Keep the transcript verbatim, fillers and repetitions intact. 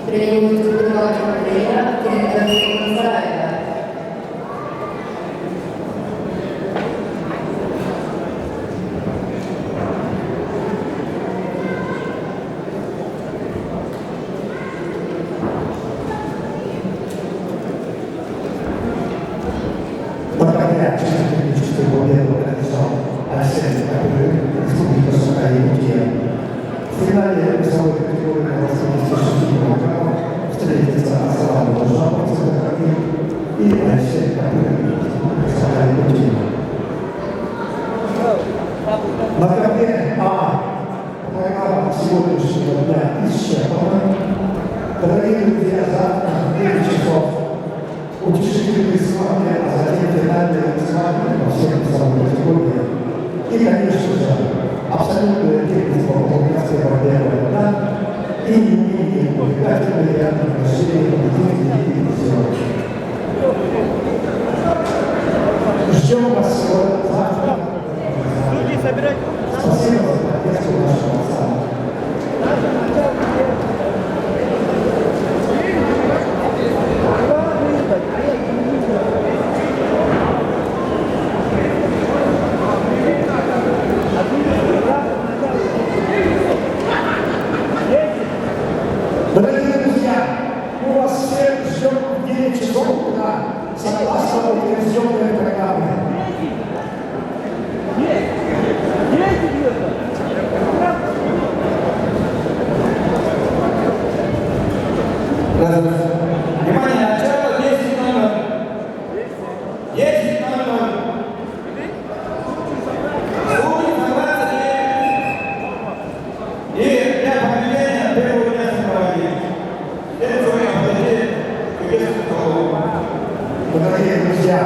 Тренируется в тренера Кирилла Назараева. Благодаря технической победу одержал Айсен Капырин, Республика Саха-Якутия. В финале весовой категории на восьмидесяти шести килограммов встретится Аслан Мужапов, Саха-Якутия, и Айсен Капырин, Республика Саха-Якутия. На ковре А программа сегодняшнего дня исчерпана. Дорогие друзья, завтра в девять часов утешительные схватки, а затем финальные схватки по всем весовым категориям. И, конечно же, абсолютное первенство по кавказской борьбе «Война» и не менее увлекательные реальные награждения победителей и призёров. Ждём вас сегодня, завтра. Спасибо за поддержку нашего отца. Дорогие друзья, мы вас всех ждём в девять часов утра, согласно утверждённой программе. Раз, раз. Внимание, начало десять ноль ноль. Десять ноль ноль. Слушай, согласен. И для определения первого места проводить. Теперь вы определите, кто. Дорогие друзья,